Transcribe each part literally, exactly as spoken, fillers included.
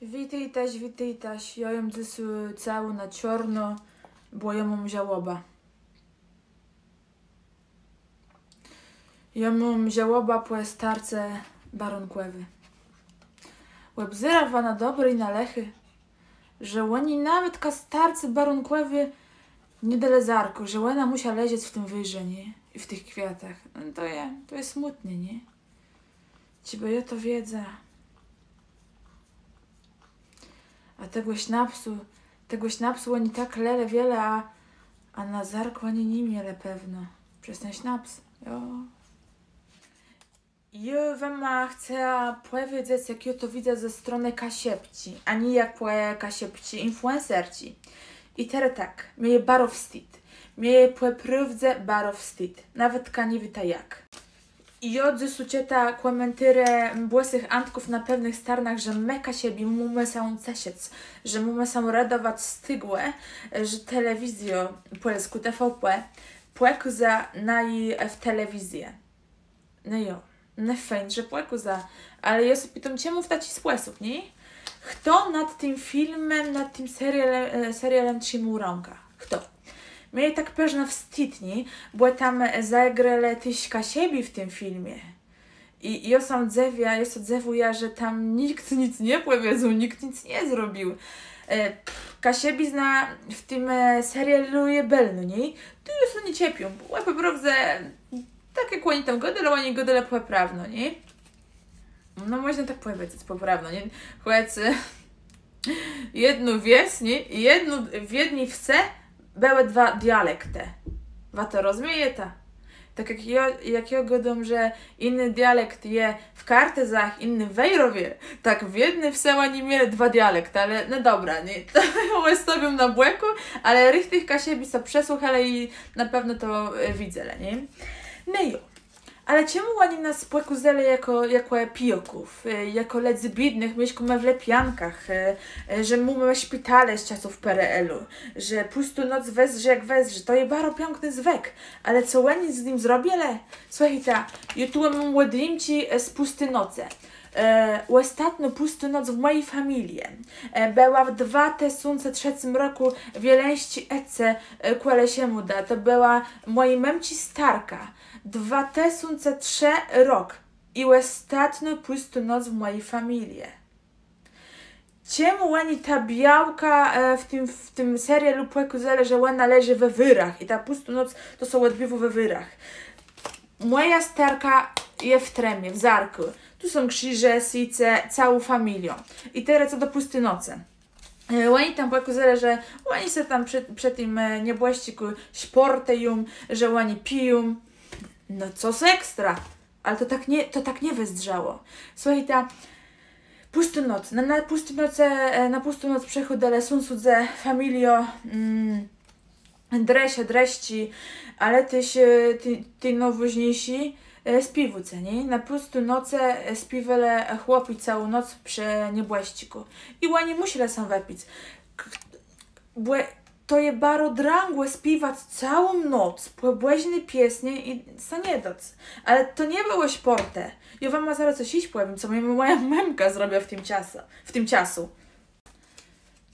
Witôjtaż, witôjtaż. Jô jem dzysô całô na czôrno, bò jô móm żałobã. Jô móm żałobã pò starce Barónkòwi. Òbzéróm wa na dobré i na lëché, że òni nawetka starce Barónkòwi nie delë zarkù, że òna mùsza leżec w tim wërze, nié? I w tëch kwiatach. No to je, to je smùtné, nié? Czejbë jô to wiedza. A tegò sznapsu, tegò sznapsu òni tak lelë wiele, a, a na zarkù òni ni mielë pewno. Przez ten sznaps, jo. Jô wama chcã pòwiedzec, jak jô to widzã ze stronë Kaszëbczi, a nié jakò Kaszëbczi influencerczi. I terô tak, mie je baro wstid. Mie je pò prôwdze baro wstid. Nawetka nie wiéta jak. I jô dzysô czëta kòmentôrze bòsëch Antków na pewnëch starnach, że më Kaszëbi mómë sã ceszëc, że mómë sã redowac z tegò, że telewizjô pòlskô, T V P, pòkôza naju w telewizji. No jo, no fejn, że pòkôza, ale jô sã pitóm, czemù w taczi spòsób, nié? Chto nad tim filmã, nad tim serialã, e, serialã trzimôł rãkã? Chto? Mie je tak përznã wstid, nié, bò tam, e, zagrelë téż Kaszëbi w tim filmie. I, i jô sã dzëwiã, jô sã dzëwùjã, że tam nicht nick nie pòwiedzôł, nicht nick nie zrobił. E, pff, kaszëbizna w tim, e, serialu je bëlnô, nié? Tu jô sã nie czepióm, bò pò prôwdze tak jak òni tam gôdelë, òni gôdelë pòprawno, nié? No, mòżna tak pòwiedzec, pòprawno, nié? Chòc, e, jedną wies, nié? Jedną, w jedny wsë bëłë dwa dialektë. Wa to rozmiejeta? Tak jak jô, jak jô gôdóm, że jiny dialekt je w Kartuzach, jiny w Wejrowie, tak w jedny wsë òni mielë dwa dialektë, ale no dobra, nié? To jô òstawiã na bòkù, ale richtich Kaszëbi sã przesłëchelë i na pewno to, e, widzelë, nié? No jo. Ale czemù òni nas pòkôzelë jakò, jakò pijôków, e, jakò lëdzy biédnëch, mieszkómë w lepiankach, e, e, że mómë szpitale z czasów P R L-u, że pùstô noc wëzdrzi jak wëzdrzi, to je baro piãkny zwëk, ale co òni z nim zrobilë? Słëchôjta, jô tu móm òdjimczi, e, z pùsti nocë. E, òstatnô pùstô noc w mòji familie, e, bëła w dwa tësące trzecym rokù w Jeleńsczi Ëce, e, kòle Szëmôłda. To bëła mòji mëmczi starka. Dwa tësące trzecy rok i òstatnô pùstô noc w mòji familie. Czemù òni tã białkã, e, w tim, w tim serialu pòkôzelë, że òna leżi we wërach i ta pùstô noc to sã òdbiwô we wërach? Mòja starka je w trëmie, w zôrkù. Tu są krziże, swiéce, całô familiô. I terô co do pùsti nocë. E, òni tam pòkôzelë, że òni sã tam przë, przë tim, e, niebòszczikù szpòrtëją, że òni piją. No cos ekstra. Ale to tak nie, to tak nie wëzdrzało. Słëchôjta, pùstô noc. Na, na pùsti nocë, e, na pùstą noc przëchòdzëlë sąsôdzë, familiô, mm, drëszë, drëszczi, ale téż, e, ti, ti nôwôżniészi, e, spiéwôcë, nié? Na pùsti nocë, e, spiéwelë, e, chłopi całą noc przë niebòszczikù. I òni mùszelë sã wëpic. K-, bò to je baro drãgò spiéwac całą noc pòbòżné piesnie i sã nie dac. Ale to nie bëło szpòrtë. Jô wama zarô cos jesz pòwiém, co mie mòja mëmka zrobiła w tim czasu, w tim czasu.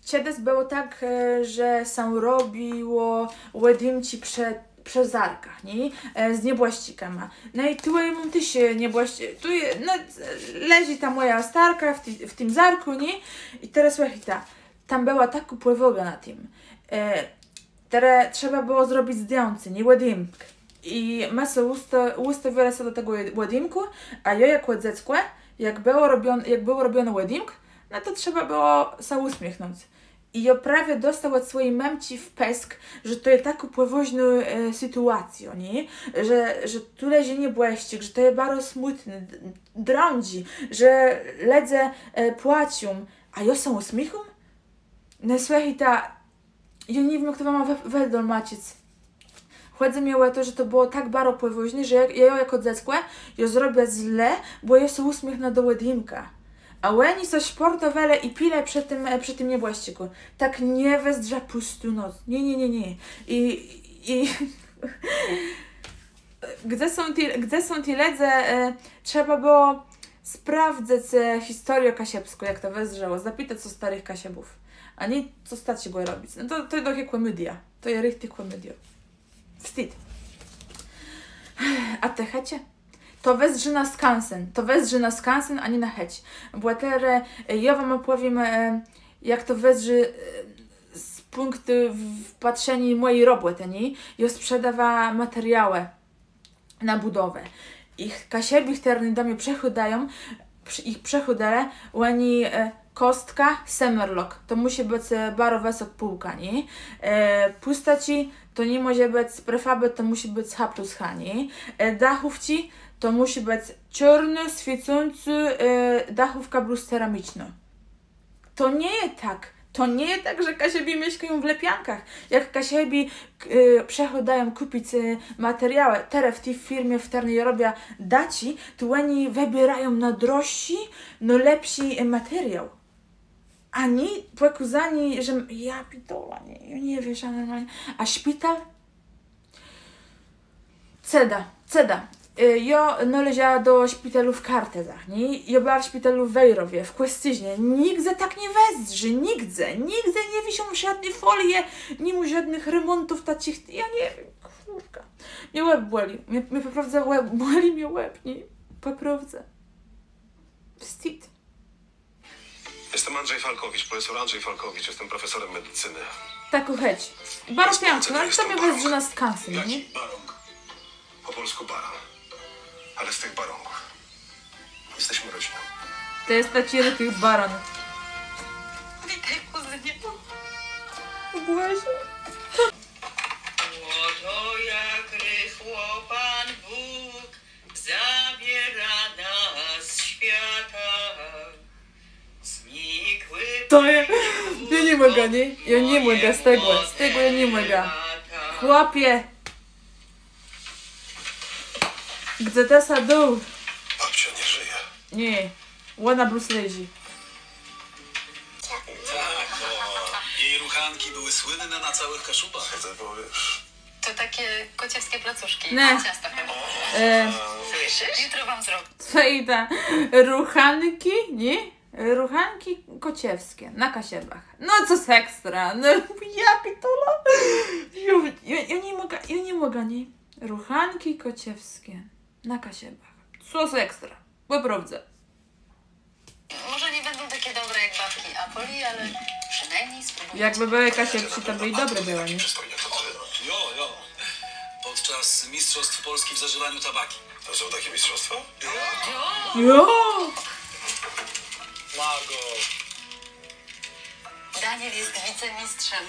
Czedës bëło tak, e, że sã robiło òdjimczi przë, przë zôrkach, nié? E, z niebòszczikama. No i tu jô móm téż, e, niebòszcz-, tu je, no, leżi ta mòja starka w ti, w tim zôrkù, nié? I terô słëchôjta, tam bëła takô pòwôga na tim. E, terô trzeba bëło zrobic zdjãcé, nié, òdjimk. I më so ùsta-, ùstawilë so do tegò òdjimkù, a jô jakò dzeckò, jak bëło robion-, jak béł robiony òdjimk, no to trzeba bëło sã ùsmiechnąc. I jô prawie dosta òd swòji mëmczi w pësk, że to je takô pòwôżnô, e, sytuacjô, nié? Że, że tu leżi niebòszczik, że to je baro smùtné, d-, drãdżé, że lëdze, e, płaczą, a jô sã ùsmiéchóm? No słëchôjta, jô nie wiém, jak to wama wë-, wëdolmaczëc. Chòdzy mie ò to, że to bëło tak baro pòwôżné, że jô, jô jakò dzeckò, jô zrobia zle, bò jô sã ùsmiéchna do òdjimka. A òni so szpòrtowelë i pilë przë tim, e, przë tim niebòszczikù. Tak nie wëzdrzi pùstô noc. Nié, nié, nié, nié. I, i gdze są ti, gdze są ti lëdze, e, trzeba bëło Sprawdzëc historiã kaszëbską, jak to wëzdrzało, zapitôc sã stôrëch Kaszëbów. A nié co z taczégò robic. No to, to je doch kòmediô. To je richtich kòmediô. Wstid. A te chëcze? To wëzdrzi na skansen. To wëzdrzi na skansen, a nié na chëcz. Bò terô, e, jô wama òpòwiém, e, jak to wëzdrzi, e, z pùnktu w-, patrzeniô mòji robòtë, nié? Jô sprzedawa materiałë na bùdowã. I Kaszëbi, chtërny do mie przëchôdają, prze-, jich przëchôdelë, òni, e, kòstka, semerlok, to mùszi bëc, e, baro wësok półka, nié? E, pùstaczi, to ni mòże bëc, prefabet, to mùszi bëc H plus H, nié? E, dachówczi, to mùszi bëc czôrnô, swiécącô, e, dachówka plus ceramicznô. To nie je tak. To nie je tak, że Kaszëbi mieszkają w lepiankach. Jak Kaszëbi, k-, e, przëchôdają kùpic, e, materiałë, terô w ti firmie, w chtërny jô robiã daczi, to òni wëbiérają nôdroższi, nôlepszi, e, materiôł. A nié pòkôzanié, że m-, jô pitolã, nié, jô nie wiérzã normalnie. A szpital? Cëda, cëda. E, jô nôleża do szpitalu w Kartuzach, nié? Jô bëła w szpitalu w Wejrowie, w Kòscérznie. Nigdze tak nie wëzdrzi, nigdze, nigdze nie wiszą żódné folie, ni ma żódnëch remòntów taczich, jô nie wiém, kùrka. Mie łeb bòli, mie, mie pò prôwdze łeb, bòli mie łeb, nié? Pò prôwdze. Wstid. Jestem Andrzej Falkowicz, profesor Andrzej Falkowicz, jestem profesorem medycyny. Tak, chëcz. Baro piãkno, ale to mie wëzdrzi na skansen, nié? Jaki barong? Po polsku baran. Ale z tych barongów. Jesteśmy rodziną. To je taczi richtich baran. Witôj, kùzynie. Ò Bòże. Oto jak rychło Pan Bóg zabiera nas ze świata. Znikły. To je, jô ni mògã, nié? Jô ni mògã z tegò, z tegò jô ni mògã. Chłopie! Gdze të sã dôł? Babcia nie żyje. Nié, òna blós leżi. Tak, o. Jej ruchanki były słynne na całych Kaszubach. Co ty powiesz? To takie kociewskie placuszki. Ne. Ciasta chyba. E. Słyszysz? Jutro wam zrobię. Fejta. Ruchanki, nié? Ruchanki kociewskie na Kaszëbach. No cos ekstra. No, jô pitolã. Jô, jô, jô ni mògã, jô ni mògã, nié? Ruchanki kociewskie na Kaszëbach. Cos ekstra. Pò prôwdze. Może nie będą takie dobre jak babki Apoli, ale przynajmniej spróbuję. Jakbë bëłë kaszëbsczé, to bë i dobré bëłë, nié? Jo, jo. Podczas Mistrzostw Polski w zażywaniu tabaki. To są takie mistrzostwa? Jo! Margo. Daniel jest wicemistrzem.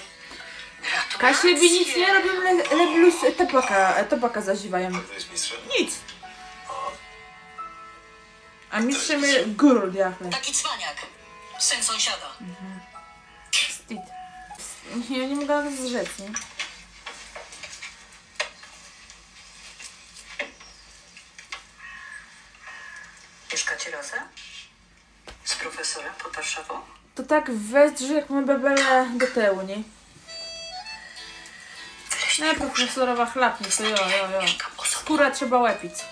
Kaszëbi nic nie robią, le, le blós tabakã, tabakã zażiwają. A kto jest mistrzem? Nic. A mistrzem je Górol, diable. Taki cwaniak. Syn sąsiada. Wstid. Jô ni mògã na to zdrzec, nié? Mieszkacie razem? Z profesorem pod Warszawą? To tak wëzdrzi, jakbë më bëlë do tëłu, nié? No, profesorowa chlapnie, to jo, jo, jo. Skórã trzeba łepic.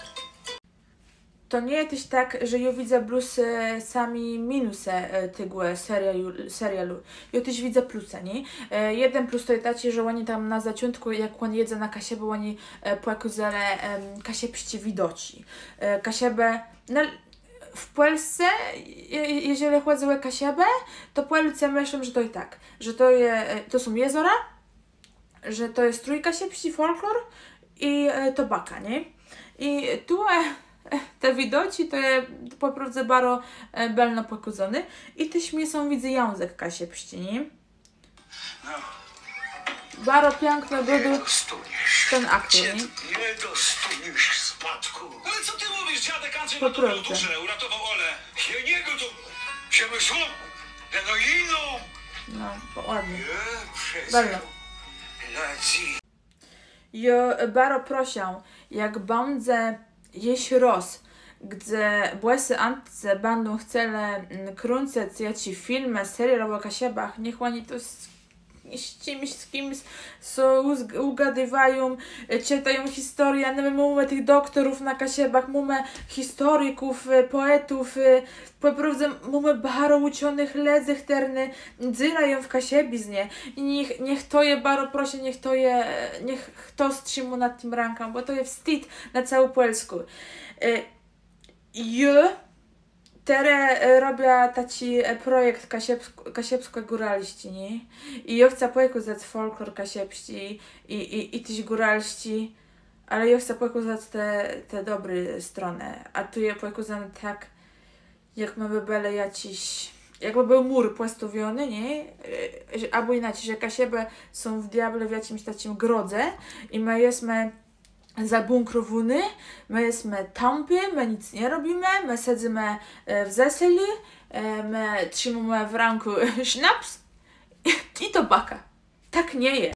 To nie je téż tak, że jô widzã blós, e, sami minusë, e, tegò serialu, serialu. Jô téż widzã plusë, nié? E, jeden plus to je taczi, że òni tam na zôczątkù, jak òn jedze na Kaszëbë, òni, e, pòkôzelë, em, kaszëbsczé widoczi. E, Kaszëbë, no, w Pòlsce, je-, je-, jeżlë chòdzy ò Kaszëbë, to Pòlôcë mëszlą, że to je tak, że to je, e, to są jezora, że to je strój kaszëbsczi, fòlklor i, e, tobaka, nié? I tu, e, e, te widoczi to je pò prôwdze baro, e, bëlno pòkôzóné. I téż mie sã widzy jãzëk kaszëbsczi, nié? Baro piãkno gôdô ten aktor, nié? Nie dostaniesz spadku. Ale co ty mówisz? Dziadek Andrzej ma to w naturze, uratował Olę. Nie, nie go to. Ziemię złą. Leno inną. No, ładnie. Baro. Jô baro proszã, jak bãdze jesz rôz, gdze Bòsy Antcë bãdą chcelë, mm, krãcëc jaczés filmë, seriale ò Kaszëbach, niech òni to s-, z czims, z kims, so ùgôdiwają, czëtają historie. No, më mómë tëch doktorów na Kaszëbach, mómë historików, pòetów, pò prôwdze mómë baro ùczonëch lëdzy, chtërny dzyrają w kaszëbiznie. I niech, niech to je, baro proszã, niech to je, niech chto strzimô nad tim rãkã, bò to je wstid na całą Pòlskã. Jô terô robiã taczi projekt kaszëbskò-góralsczi, nié? I jô chcã pòkôzac fòlklor kaszëbsczi i, i, i téż góralsczi, ale jô chcã pòkôzac te, te dobré stronë. A tu je pòkôzóné tak, jakbë më bëlë jaczis, jakbë béł mùr pòstawiony, nié? Abò jinaczi, że Kaszëbi są w diable w jaczims taczim grodze i më jesmë zabùnkrowóny, më jesmë tãpi, më nick nie robimë, më sedzymë w zeselu, më trzimómë w rãkù sznaps i tobaka. Tak nie je.